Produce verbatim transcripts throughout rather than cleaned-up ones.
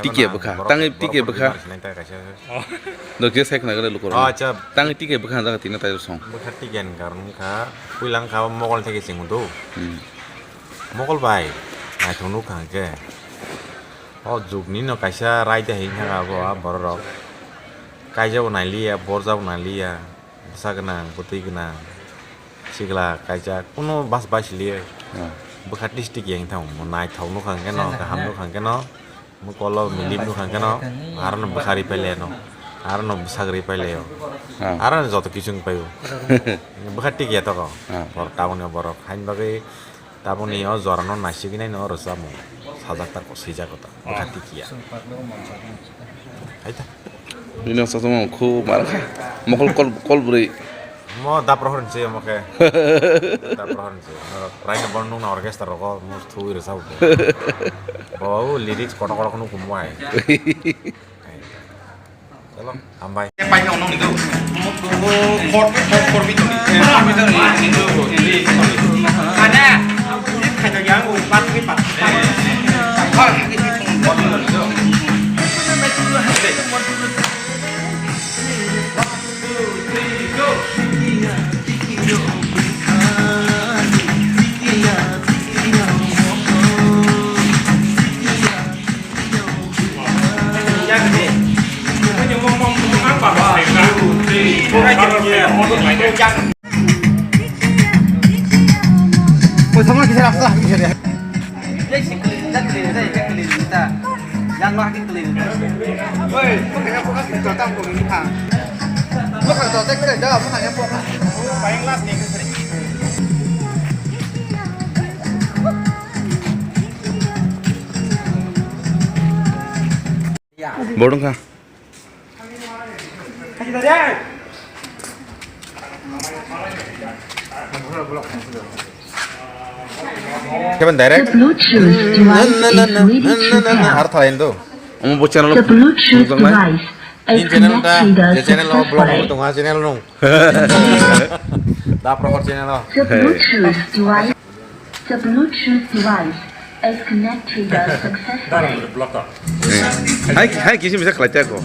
Tike bwkha, tangwi tike bwkha. Dokje sai khna gale lukur. Oh, acha. Tangwi tike bwkha jaga tina tai song. Bwkha tike ni karon kha, puila wngkha mogol theke chwng do. Hmm. Mogol bai, naithok nuk kha hwnkhe. O jugni no kaisa raida hinwi thang abo, a borok rok. Kaijabo nailiya, borjabo nailiya, bwsa gwnang, bwtwi gwnang, sikla kaijak, kunu bas bai siliya. Hmm. Bwkha district yang thang, naithok nuk kha hwnkhe no, kaham nuk kha hwnkhe no, mukolo milim nuk kha hwnkhe no, aro no bwkha ri pailai no, aro no bwsak ri pailai o, hmm, aro no joto kichung paio. Bwkha tik ya toko, hmm, borok tabukni borok, hain bagwi tabukni o jora no naisigwi nai no rwchapmung sajak ta, swijak ta, bwkha tik ya. Hai ta. Bini wngsa tongma khu mar kha. Mokol kol, kol bwrwi. Mo da prohor hinse mo khe. Da prohor hinse. Raino bon nung na orchestra rogo mo thui rwchapmung. Bo lyrics kotor kotor kheno kumbai. Chalo, hambai. Pai no no do. Mo ko khor khor khor mi to ni. Khor mi to ni. Ana. Khai to yang u pat mi pat. Khor. Bodong kha. Kevin direct. The Bluetooth device is ready to pair. Har thalain do. Omo bo channel. The Bluetooth device is connected successfully. Ni channel ta, je channel o vlog mo tongo, channel nung. Da Prohor channel o. The Bluetooth device. The Bluetooth device is connected successfully. Hai, hai, kisi bisa khlai tei ko.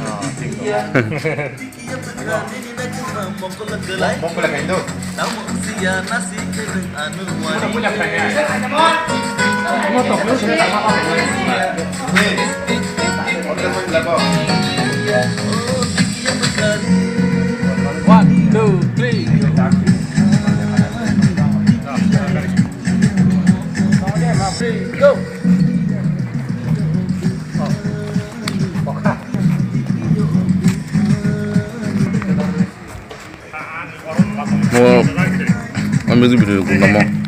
One, two, three. Mo, ang music video ko namo.